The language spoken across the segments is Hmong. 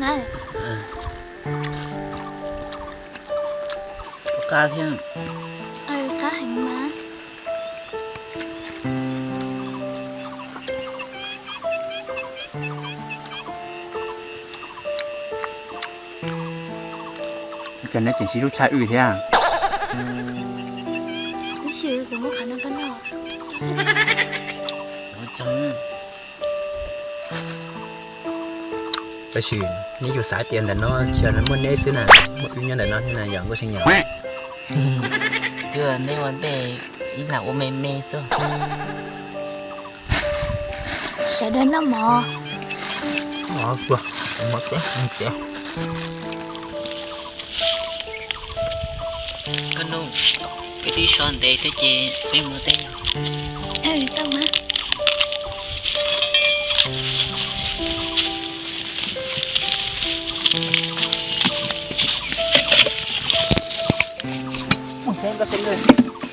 Qab thiab. Qab heev mas. Cas neb tseem siv lub tshav wb thiab? Tab sis neb yuav xav tias ntawm no tsis yog muaj neb xwb na, muaj wb nyob ntawm no thiab na yom Nkauj See yom. Twb neb ua ntej ib lam ua me me xwb. Sawv daws noj mov. Koj nug, peb twb so ntev thiab ces peb mus teb. Lawm, peb twb tuaj ib lub no,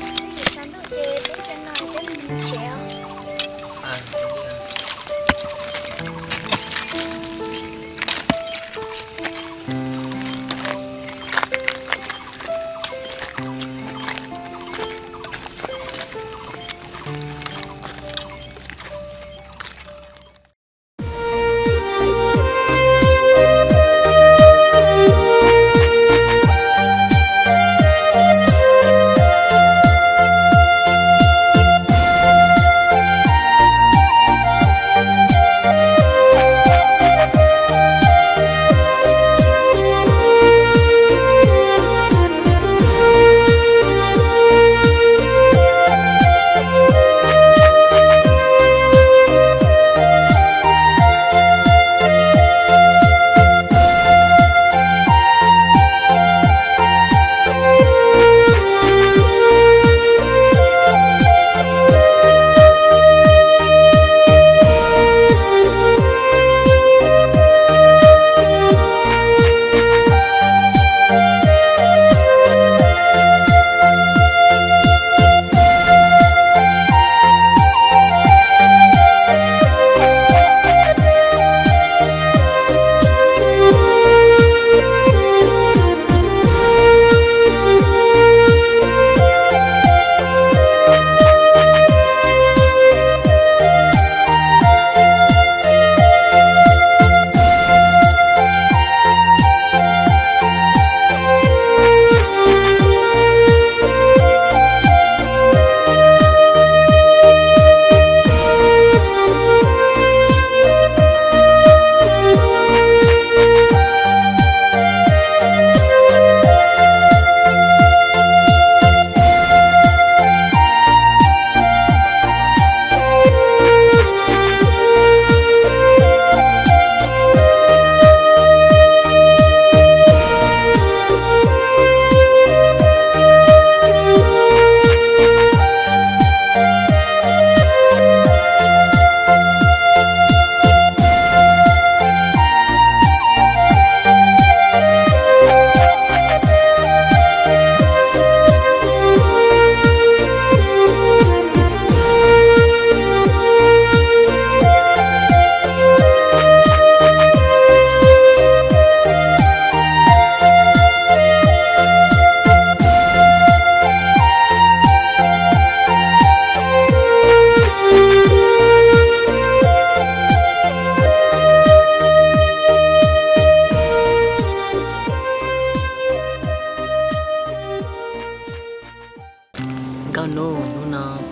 twb yuav tsaus ntuj ces peb tsev no peb mus tsev os.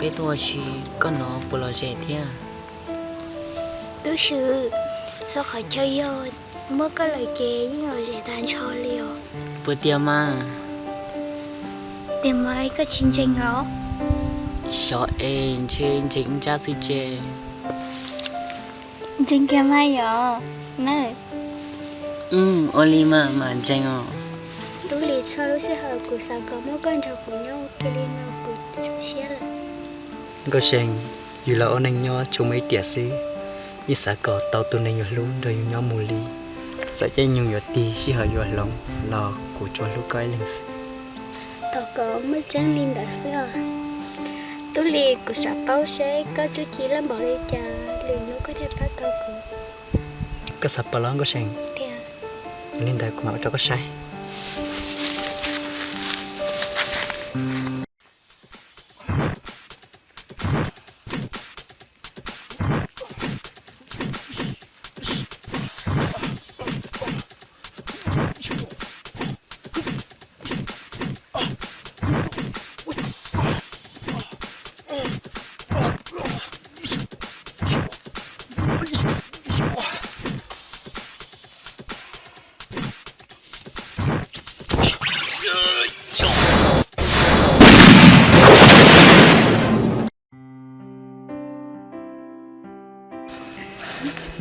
peb tuaj ua si, koj hnov puas lom zem thiab? Tub Swm, txog qhov chaw yog muab koj lawm ces yeej lom zem tas nrho li os. Puas tiag mas? Tiag mas koj tsis ntseeg los? Xyov es, ntshe ntseeg ib ntsab xwb tse. Ntseeg kiag mas yom na. Ua li mas mam ntseeg os. Tub Lis, txog lub sij hawm kuv xav kom muab koj nrog kuv nyob ua ke li no kuv tu siab lawm. Nkauj See, yus los ua neeg nyob tsuas muaj ib tiam xwb, yeej xav kom tau tus neeg yus hlub nrog yus nyob mus li. Txawm caij nyoog yuav tig sij hawm yuav hloov los kuv tsuas hlub koj ib leeg xwb. Thov kom muaj tseeb li ntawd xwb os. Tub Lis, kuv xav paub seb koj txuj ci loj npaum li cas lwm hnub koj thiaj pab tau kuv. Koj xav paub los Nkauj See? Tiag. Li ntawd kuv mam ua rau koj saib.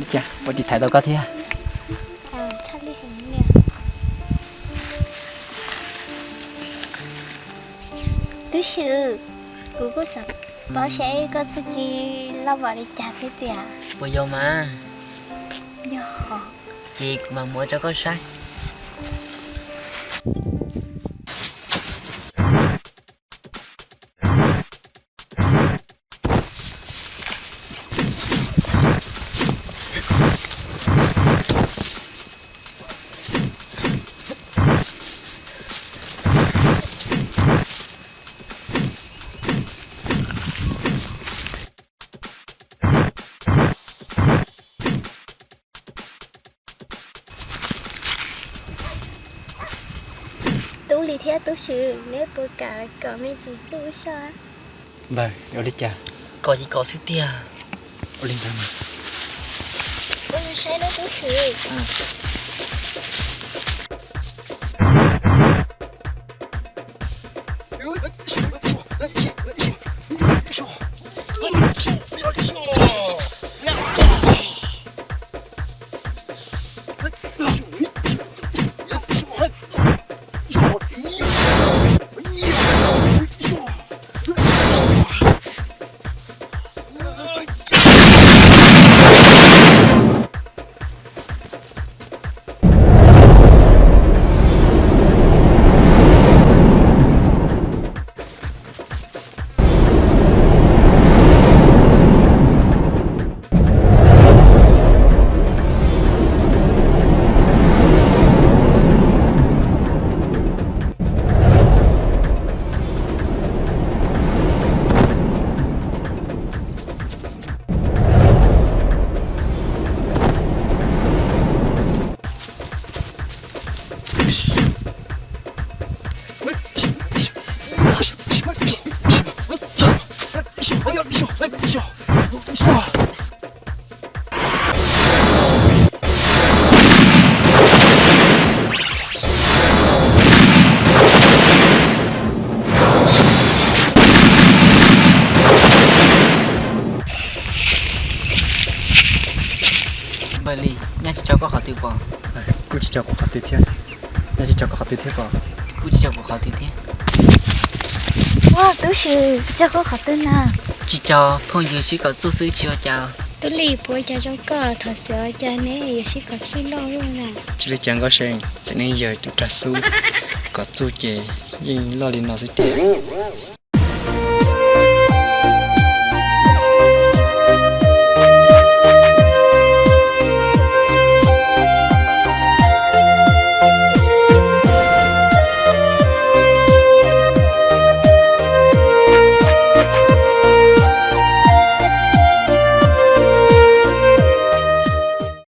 Li cas, ua tiv thaiv tau koj thiab? Tub Swm, kuv kuj xav paub seb koj txuj ci loj npaum li cas thiab tiag. Puas yog mas? Yog. Ces kuv mam muab rau koj saib. Tub Lis thiab Tub Swm, neb puas kam kom me ntsis txuj wb soj? Npawg, ua li cas? Kom ces kom xwb tiag. Ua li ntawd mas. Ua li saib nawb Tub Swm. Npawg Lis, nyaj tsis tso koj qhov twg pom? Kuj tsis tso kuv qhov twg thiab. Nyaj tsis tso koj qhov twg thiab pom? Kuj tsis tso kuv qhov twg thiab. Ua, Tub Swm, tsis tso koj qhov twg na? Tsis tso, phooj ywg sib kom txuj xwb tsis ua cas. Tub Lis, puas ua cas rau koj, thov xav ua cas neb yuav sib kom txuj loj luaj na? Tsis li cas Nkauj See, txiv neej yawg tus rag xub kom txuj ces yeej loj li no xwb tiag.